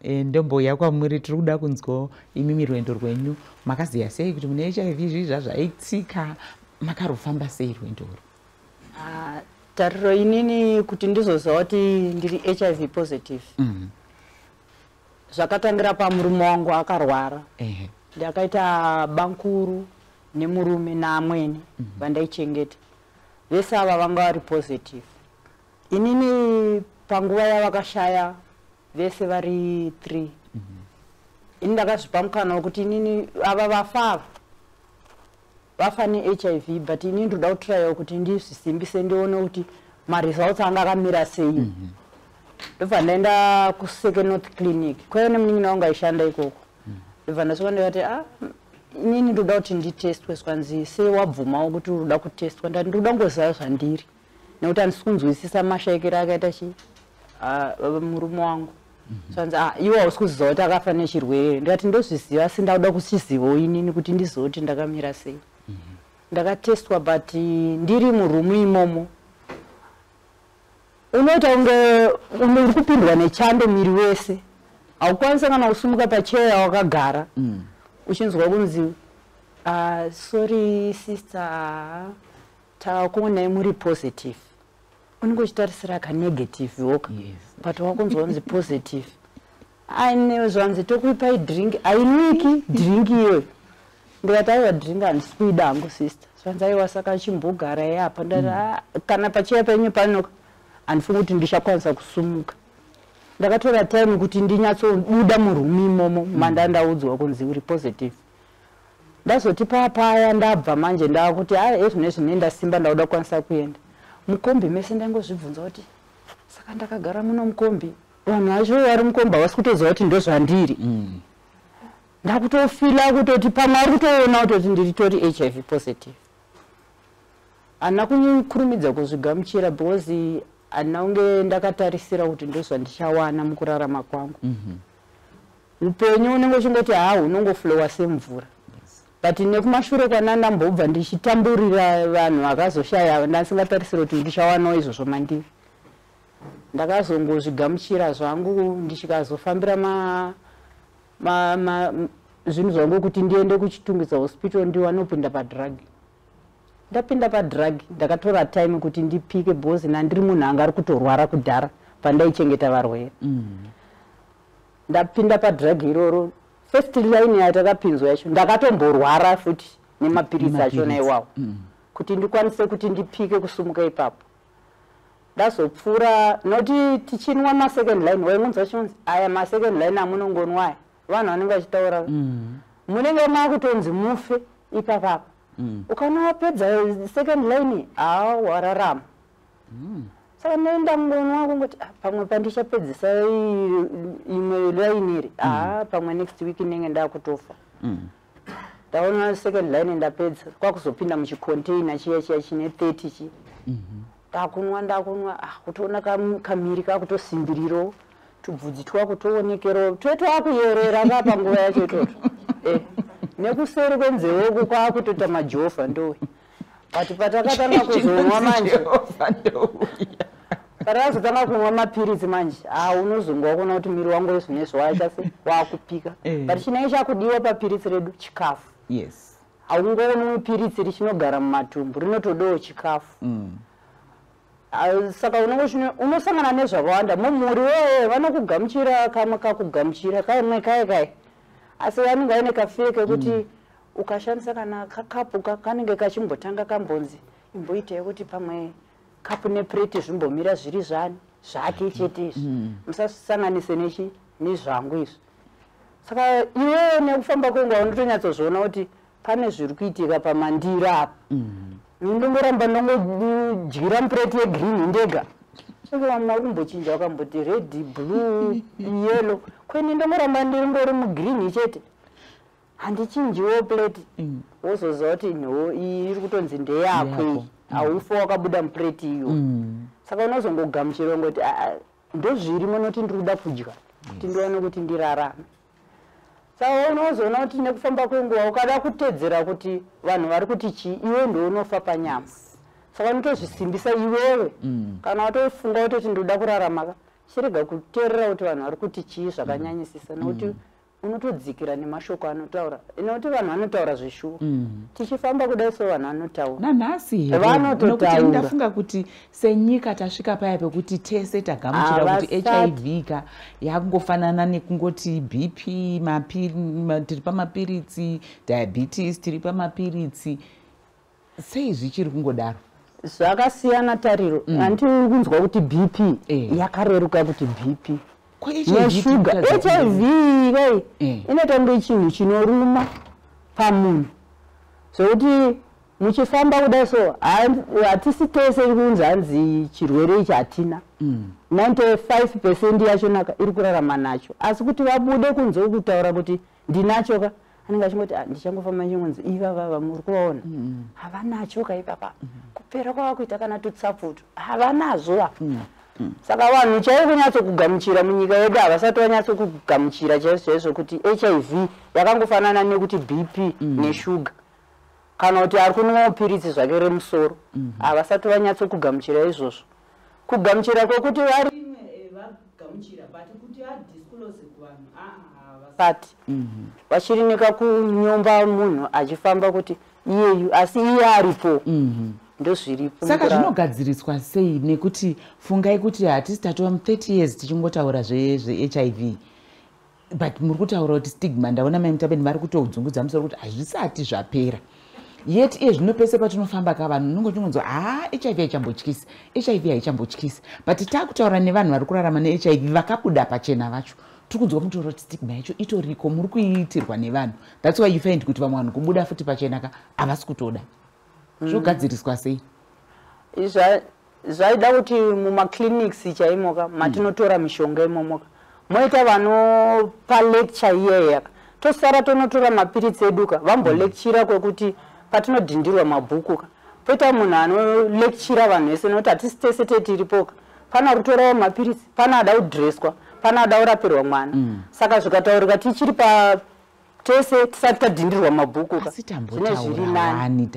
Ndombouya kwamuri, tiri kuda kunzwawo imimi rwendo rwenyu. Makaziva sei kuti mune HIV? Zvii zvazvaitika? Makarufamba sei rwendo urwu? Ah, Tariro, inini kuti ndizoziva kuti ndiri HIV positive, zvakatangira pamurume wangu akarwara. Ndakaita bankuru nemurume naamwene vandaichengeta. Vese ava vanga vari positive. Inini panguva yavakashaya vese vari three, ini ndakazvipa mukana wekuti inini ava vafa, ava vafa neHIV, but inini ndoda kutryawo kuti ndizvisimbise, ndione kuti maresults anga akamira sei. Ndobva ndaenda kuSeke North Clinic, kwaive nemunin'ina wangu aishanda ikoko. Ndobva ndasvika ndikati, "A, inini ndoda kuti nditestwe." Zvikanzi, "Sei wabvumawo kuti uri kutestwa?" Ndati, "Ndoda kungoziva zvandiri, nekuti handisi kunzwisisa mashayikiro akaita chi murume wangu." Zvanzi, "Ah, iwe hausi kuziva kuti akafa nechirwere?" Ndikati, "Ndozviziva, asi ndakuda kuchizivawo inini kuti ndizive kuti ndakamira sei." Ndakatestwa, but ndiri murumu imomo unoita kunge uri kupindwa nechando miri wese. Haukwanisi kana kusumuka pacheya wakagara, uchinzwa kunzi, "Sorry sister, takuonai muri positive." Unenge uchitarisira kanegative woka, but wakunzwa kunzi positive. Aine zvanzi, "Tokuipai drink, hainwiki drink iyoyo." Ndikati, "Aiwa, drink handisi kuida hangu, sister." Zvanzi, "Aiwa, saka chimbogarai apa." Ndati, "Ah, kana pacheya penyu panoka handifungi kuti ndichakwanisa kusumuka." Ndakatora time kuti ndinyatsobuda murumu imomo mandandaudzwa kunzi uri positive. Ndazoti papaya ndabva manje, ndakuti a, ezvinezvi nendasimba, ndakuda kukwanisa kuenda mukombi mese. Ndaingozvibvunza kuti saka ndakagara muno mukombi, vanhu vacho vari mukombi havasi kutoziva kuti ndozvandiri. Ndakutofeela kutoti pamwe ari kutoona kutoti ndiri tori HIV positive. Handina kukurumidza kuzvigamuchira because handina kunge ndakatarisira kuti ndozvandichawana mukurarama kwangu. Upenyu unenge uchingoti ha, hunongoflowa semvura, but nekumashure kwanandambobva ndichitamburira vanhu vakazoshaya, ndasingatarisira kuti ndichawanawo izvozvo mandiri. Ndakazongozvigamuchira zvangu, ndichikazofambira zvinhu zvangu kuti ndiende kuChitungwiza Hospital, ndiwanopinda padrug. Ndapinda padrug, ndakatora time kuti ndipike because nandiri munhu anga ari kutorwara kudhara pandaichengeta varwere. Ndapinda padrug iroro, first line yatakapinzwa yacho, ndakatomborwara futi nemapiritsi achona iwawo kuti ndikwanise kuti ndipike kusumuka ipapo. Ndazopfuura noti tichinwa masecond line, waingonzwa chinonzi aya masecond line amunongonwa aya, vanhu vanenge vachitaura, munenge makutonzi mufe ipapapa. Ukana wapedza second line, haa, wararama. Saka ndangonwa kungoti, "Ah, pamwe pandichapedzisa imwe line iri, haa, pamwe next week ndinenge ndakutofa." Ndaona second line ndapedza, kwakuzopinda muchicontainer chiya chiya chine 30 chi. Ndakunwa, ndakunwa, ah, kutoona kamiri kakutosimbiriro, tubvudzi twakutoonekero, twe twakuyerera ka panguva yacho itoto. Nekuseri kwenzeve uku kwakutoita majofa ndowe. But patakatanga kuzonwa manje, patakazotanga kunwa mapiritsi manje, ha, unozonga wakuona kuti miri wangu zvinezvi wacha se wakupika. But chinenge chakudiwa papiritsi redu chikafu. Haungooni piritsi richinogara mumatumbu, rinotodawo chikafu. Ah, saka unenge unosangana nezvakawanda mumhuri. Wee vanokugamuchira kamwe kakugamuchira kamwe kai kai, asi vanenge vaine kafear kekuti ukashandisa kana kakapu kanenge kachimbotanga kambonzi imboitai kuti pamwe kapu nepureti zvimbomira zviri zvani zvake chete izvi, musasanganise nechi nezvangu izvi. Saka iwewe nekufamba kwenguva unotonyatsozviona kuti pane zviri kuitika pamandiro apa. Ndongoramba ndongodyira mupureti yegreen ndega. Vamwe vari kumbochinja, vakamboti red, blue, yellow, kweni ndongoramba ndiringori mugreen chete, handichinjiwo plate. Wozoziva kuti nho iyi iri kutonzi ndeyako iyi, haufa wakabuda mupureti iyo. Saka unozongogamuchira ngoti, "Ah, ah, ndozvirimo noti ndiri kuda kudya kuti ndione kuti ndirarame." Saka unozoona kuti nekufamba kwenguva ukada kutedzera kuti vanhu vari kuti chii, iwe ndounofa panyama. Saka unotozvisimbisa iwewe. Kana watofunga kutoti ndoda kurarama ka, Chirega kuteerera kuti vanhu vari kuti chii zvakanyanyisisa, nokuti unotodzikira nemashoko anotaura, nokuti vanhu vanotaura zveshuwa. Tichifamba kudai so, vanhu vanotaura. Nanhasi here? Vanototaura. Nokuti ndafunga kuti senyika tasvika paya pekuti tese tagamuchira kuti Havasati. HIV ka yakungofanana nekungoti BP, tiri pamapiritsi, diabetes tiri pamapiritsi. Sei zvichiri kungodaro? Zvakasiyana, Tariro. Handiti uri kunzwa kuti BP yakareruka kuti BP Ko HIV? Neshuga. Kutadza HIV kai inoita kunge chinhu chinoruma pamunhu, zvokuti muchifamba kudai so, hatisi tese kunzi hanzi chirwere ichi hatina. 95% yacho naka iri kurarama nacho, asi kuti vabude kunze kutaura kuti ndinacho ka, anenge achingoti, "Ah, ndichangofamba ndichingonzi ivavava muri kuvaona havanacho ka ipapa, kupera kwavakuita kana tutsapfuto havanazvo apa." Saka vanhu chaivo kunyatsokugamuchira munyika yedu havasati vanyatsokugamuchira chaizvo chaizvo kuti HIV yakangofanana nekuti BP neshuga, kana kuti ari kunwawo piritsi zvake remusoro. Havasati vanyatsokugamuchira izvozvo. Kugamuchira kwekuti vari vagamuchira, but kuti adisclose kuvanhu havasati vachiri nekakunyomba munhu achifamba kuti iyeyu, asi iye aripo, ndozviripo. Saka mukurarama. zvinogadziriswa sei? Nekuti fungai kuti hatisi tatova mu30 years tichingotaura zveHIV, but muri kutaura kuti stigma. Ndaona Mai Mutabeni vari kutodzungudza musoro kuti hazvisati zvapera yet. Iye zvino pese patinofamba ka, vanhu unonge uchingonzwa, "Ha, HIV haichambotyisi, HIV haichambotyisi." But taakutaura nevanhu vari kurarama neHIV vakabuda pachena vacho, tiri kunzwa mutaura kuti stigma yacho itoriko, muri kuiitirwa nevanhu. That's why you find kuti vamwe vanhu kubuda futi pachena ka havasi kutoda. Zvogadziriswa sei? Zvaida kuti mumaclinics chaimoka matinotora mishonga imomoka moita vanopa lecture iyeya. Tosara tonotora mapiritsi eduka, vambolectura kwekuti patinodhindirwa mabhuku ka, poita munhu anolectura vanhu vese, nokuti hatisi tese tetiripoka. Pana rutorawo mapiritsi, pana ada kudhireswa, pana ada kurapirwa mwana. Saka zvikataurika tichiri pa tese tisati tadhindirwa mabhuku ka, Asi zvine zviri tambotaura nani. wani.